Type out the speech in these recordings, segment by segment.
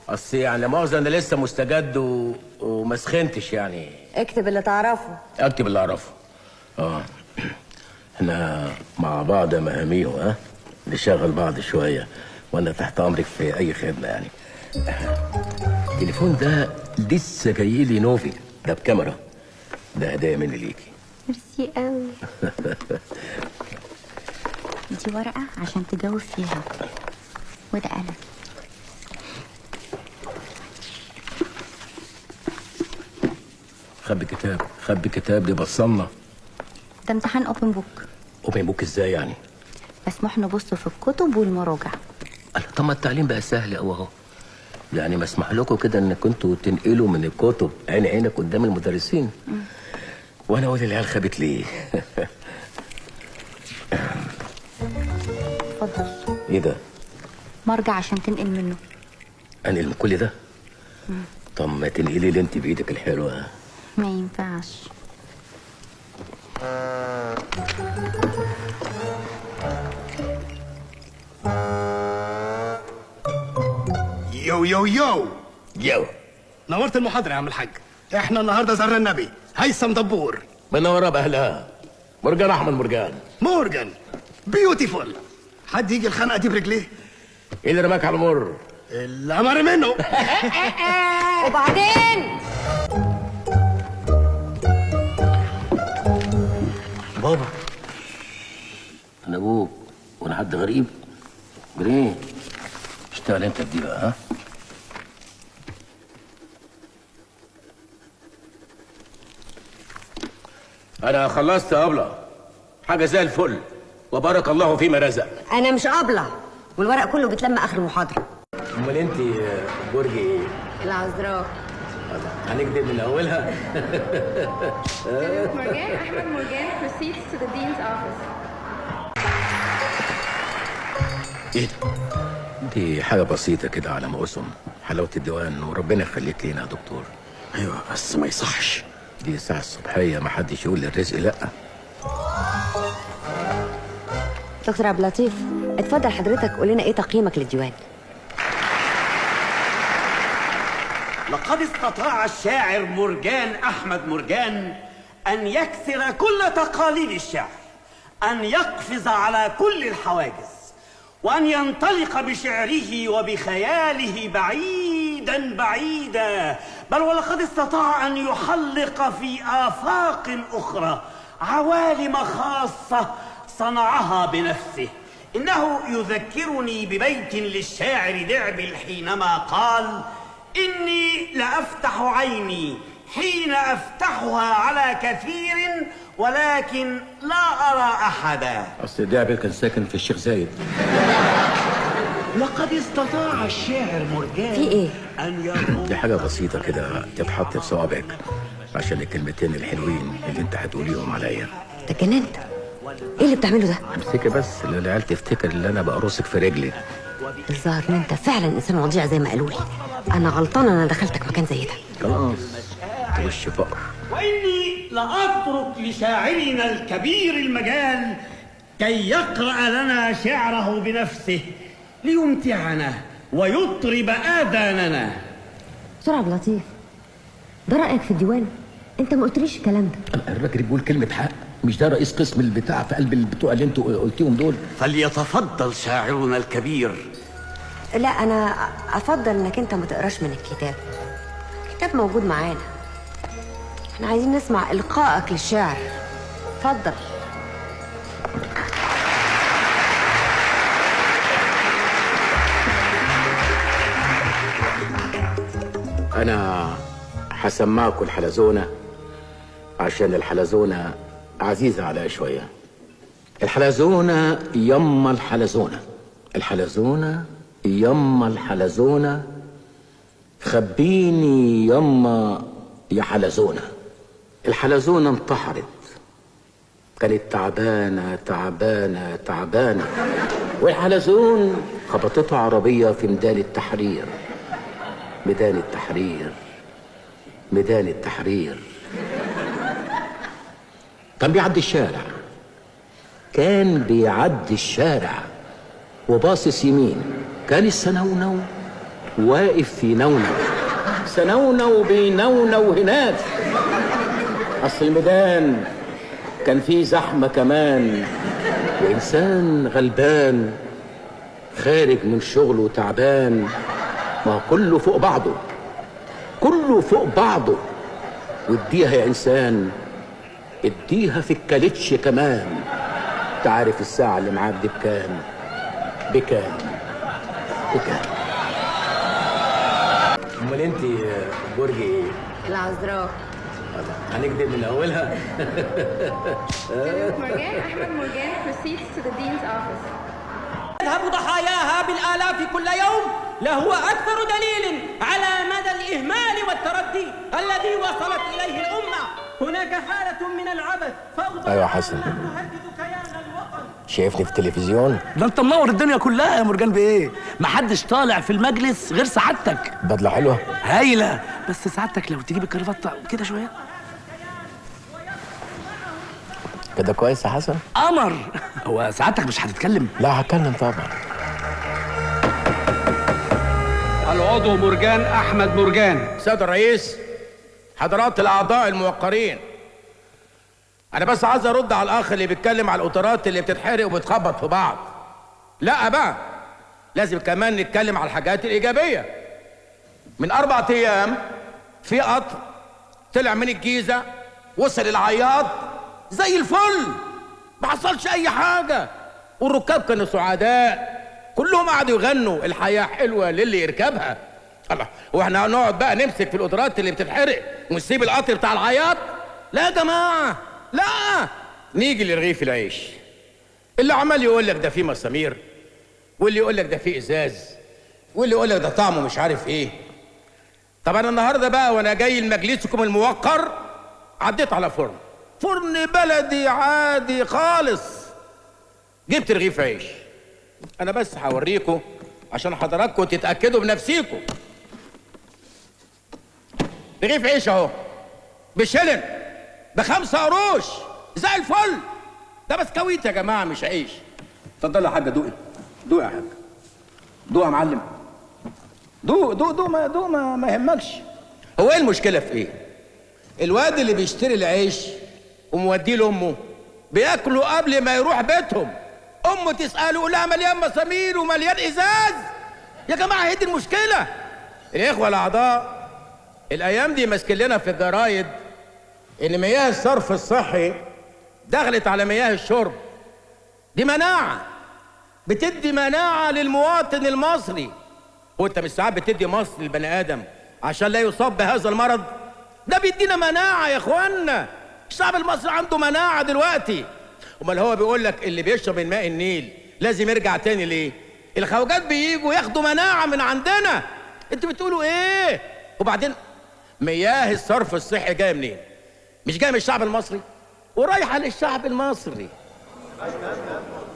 اصل يعني لا مؤاخذة انا لسه مستجد وما سخنتش يعني. اكتب اللي تعرفه. اكتب اللي اعرفه. احنا مع بعض يا مهاميو، ها؟ نشغل بعض شوية، وانا تحت امرك في اي خدمة يعني. التليفون ده لسه جاي لي نوفي، ده بكاميرا، ده هدايا مني ليكي. ميرسي قوي. دي ورقة عشان تجاوب فيها، وده قلم. خبي كتاب، خبي كتاب، دي بصلنا. ده امتحان open book. open book ازاي يعني؟ مسموح نبص في الكتب والمراجع. طب ما التعليم بقى سهل قوي اهو. يعني مسموح لكم كده ان كنتوا تنقلوا من الكتب عين عينك قدام المدرسين. وانا اقول العيال خابت ليه؟ اتفضل. ايه ده؟ مرجع عشان تنقل منه. انقل من كل ده؟ طب ما تنقلي لي انت بايدك الحلوة. ما ينفعش. yo yo yo yo، نورت المحاضرة يا عم الحاج. احنا النهارده زرنا النبي هيثم دبور. منورة بأهلها. مرجان أحمد مرجان. مورجان beautiful. حد يجي الخنقة دي برجليه؟ ايه اللي رماك على المر؟ القمر منه. وبعدين بابا انا ابوك وانا حد غريب؟ جري اشتغل انت بدي بقى. ها؟ انا خلصت يا ابله، حاجة زي الفل، وبارك الله فيما رزق. انا مش ابله، والورق كله بيتلم اخر المحاضرة. امال انت برج ايه؟ العذراء. هنكدب من اولها. مرجان احمد مرجان proceeds to the dean's office. ايه ده؟ دي حاجة بسيطة كده على ما اسم حلاوة الديوان، وربنا يخليك لينا يا دكتور. ايوه بس ما يصحش، دي الساعة الصبحية، ما حدش يقول للرزق لا. دكتور عبد اللطيف، اتفضل حضرتك قول لنا ايه تقييمك للديوان؟ لقد استطاع الشاعر مرجان أحمد مرجان أن يكسر كل تقاليد الشعر، أن يقفز على كل الحواجز، وأن ينطلق بشعره وبخياله بعيدا بعيدا، بل ولقد استطاع أن يحلق في آفاق أخرى، عوالم خاصة صنعها بنفسه. إنه يذكرني ببيت للشاعر دعبل حينما قال: إني لأفتح عيني حين أفتحها على كثير ولكن لا أرى أحدا. أصل دعبل كان ساكن في الشيخ زايد. لقد استطاع الشاعر مرجان في إيه؟ أن يقول. دي حاجة بسيطة كده تتحط في صوابعك عشان الكلمتين الحلوين اللي أنت هتقوليهم عليا. أنت اتجننت؟ إيه اللي بتعمله ده؟ امسكي بس لا العيال تفتكر إن أنا بقرصك في رجلي. الظاهر إن أنت فعلا إنسان وضيع زي ما قالوا لي. أنا غلطانة أنا دخلتك مكان زي ده. خلاص وش فقر. وإني لأترك لشاعرنا الكبير المجال كي يقرأ لنا شعره بنفسه ليمتعنا ويطرب آذاننا. بسرعة عبد اللطيف، ده رأيك في الديوان؟ أنت ما قلتليش الكلام ده. الراجل بيقول كلمة حق، مش ده رئيس قسم البتاع في قلب البتوع اللي انتوا قلتيهم دول؟ فليتفضل شاعرنا الكبير. لا أنا أفضل إنك أنت ما تقراش من الكتاب. الكتاب موجود معانا، احنا عايزين نسمع إلقائك للشعر. اتفضل. أنا هسمعكم الحلزونة عشان الحلزونة عزيزة عليا شوية. الحلزونة يما الحلزونة، الحلزونة يما الحلزونة، خبيني يما يا حلزونة. الحلزونة انتحرت، كانت تعبانة تعبانة تعبانة، والحلزون خبطته عربية في ميدان التحرير. ميدان التحرير، ميدان التحرير. كان بيعدي الشارع، كان بيعدي الشارع وباصص يمين، كان السنونو واقف في نونو، سنونو بينونو هناك. اصل الميدان كان فيه زحمة كمان، وانسان غلبان خارج من شغله تعبان. ما هو كله فوق بعضه، كله فوق بعضه. واديها يا انسان، اديها في الكالتش كمان. تعرف الساعة اللي معاك دي بكام؟ بكام؟ بكام؟ امال انت برج ايه؟ العذراء. هنكدب من اولها. مرجان أحمد مرجان proceeds to the dean's office. يذهب ضحاياها بالآلاف كل يوم لهو أكثر دليل على مدى الإهمال والتردي الذي وصلت إليه الأمة. هناك حالة من العبث، فوضى. أيوة حسن، شايفني في التلفزيون؟ ده انت منور الدنيا كلها يا مرجان بيه، محدش طالع في المجلس غير سعادتك. بدلة حلوة هايلة، بس سعادتك لو تجيب الكرافته كده شوية كده كويس يا حسن. قمر. هو سعادتك مش هتتكلم؟ لا هتكلم طبعا. العضو مرجان احمد مرجان. سيد الرئيس، حضرات الاعضاء الموقرين، انا بس عايز ارد على الاخ اللي بيتكلم على القطارات اللي بتتحرق وبتخبط في بعض. لا بقى، لازم كمان نتكلم على الحاجات الايجابية. من 4 ايام في قطر طلع من الجيزة وصل العياط زي الفل، ما حصلش اي حاجة، والركاب كانوا سعداء، كلهم قعدوا يغنوا الحياة حلوة للي يركبها. الله، واحنا هنقعد بقى نمسك في القطارات اللي بتتحرق ونسيب القطر بتاع العياط؟ لا يا جماعة، لا. نيجي لرغيف العيش اللي عمال يقول لك ده فيه مسامير، واللي يقول لك ده فيه ازاز، واللي يقول لك ده طعمه مش عارف ايه. طب انا النهارده بقى وانا جاي لمجلسكم الموقر عديت على فرن بلدي عادي خالص، جبت رغيف عيش. انا بس هوريكم عشان حضراتكم تتاكدوا بنفسيكم. رغيف عيش اهو بشلن، ب5 قروش، زي الفل. ده بسكويت يا جماعة مش عيش. اتفضل يا حاجة، دوقي دوقي يا حاج، دوق يا معلم، دوق دوق دوق، ما دوق، ما يهمكش. هو ايه المشكلة في ايه؟ الواد اللي بيشتري العيش وموديه لامه بياكله قبل ما يروح بيتهم، امه تساله يقول لها مليان مسامير ومليان ازاز. يا جماعة هي دي المشكلة. الاخوة الاعضاء الايام دي ماسكين لنا في الجرايد ان مياه الصرف الصحي دخلت على مياه الشرب. دي مناعة، بتدي مناعة للمواطن المصري. وانت مش ساعات بتدي مصر للبني ادم عشان لا يصاب بهذا المرض؟ ده بيدينا مناعة يا اخوانا. الشعب المصري عنده مناعة دلوقتي. امال هو بيقول لك اللي بيشرب من ماء النيل لازم يرجع تاني ليه؟ الخواجات بييجوا ياخدوا مناعة من عندنا. انتوا بتقولوا ايه؟ وبعدين مياه الصرف الصحي جاية منين؟ مش جاية من الشعب المصري ورايحه للشعب المصري.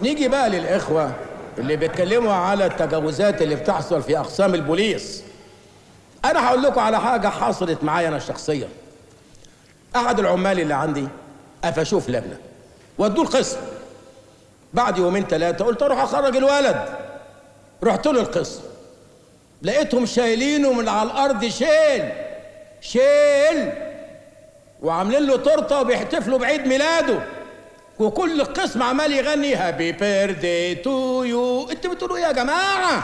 نيجي بقى للاخوة اللي بيتكلموا على التجاوزات اللي بتحصل في اقسام البوليس. انا هقول لكم على حاجة حصلت معايا انا شخصيا. احد العمال اللي عندي قفشوه في لجنة ودوه القسم. بعد يومين 3 قلت اروح اخرج الولد. رحت له القسم، لقيتهم شايلينه من على الارض شيل شيل، وعاملين له تورته وبيحتفلوا بعيد ميلاده، وكل القسم عمال يغني happy birthday to you. انتوا بتقولوا ايه يا جماعة؟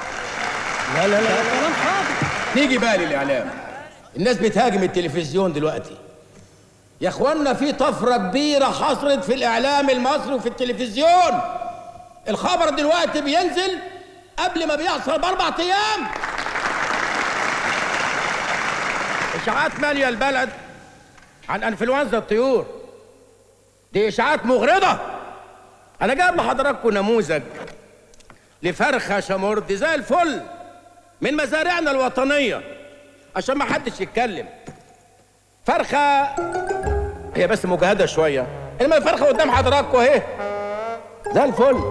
لا لا لا، كلام فاضي. نيجي بقى للاعلام. الناس بتهاجم التلفزيون دلوقتي. يا اخوانا في طفرة كبيرة حصلت في الاعلام المصري وفي التلفزيون. الخبر دلوقتي بينزل قبل ما بيحصل ب4 ايام. اشاعات ماليه البلد عن انفلونزا الطيور، دي اشاعات مغرضه. انا جايب لحضراتكم نموذج لفرخه شمرد زي الفل من مزارعنا الوطنية عشان ما حدش يتكلم. فرخة هي بس مجهده شوية، انما الفرخه قدام حضراتكم اهي زي الفل.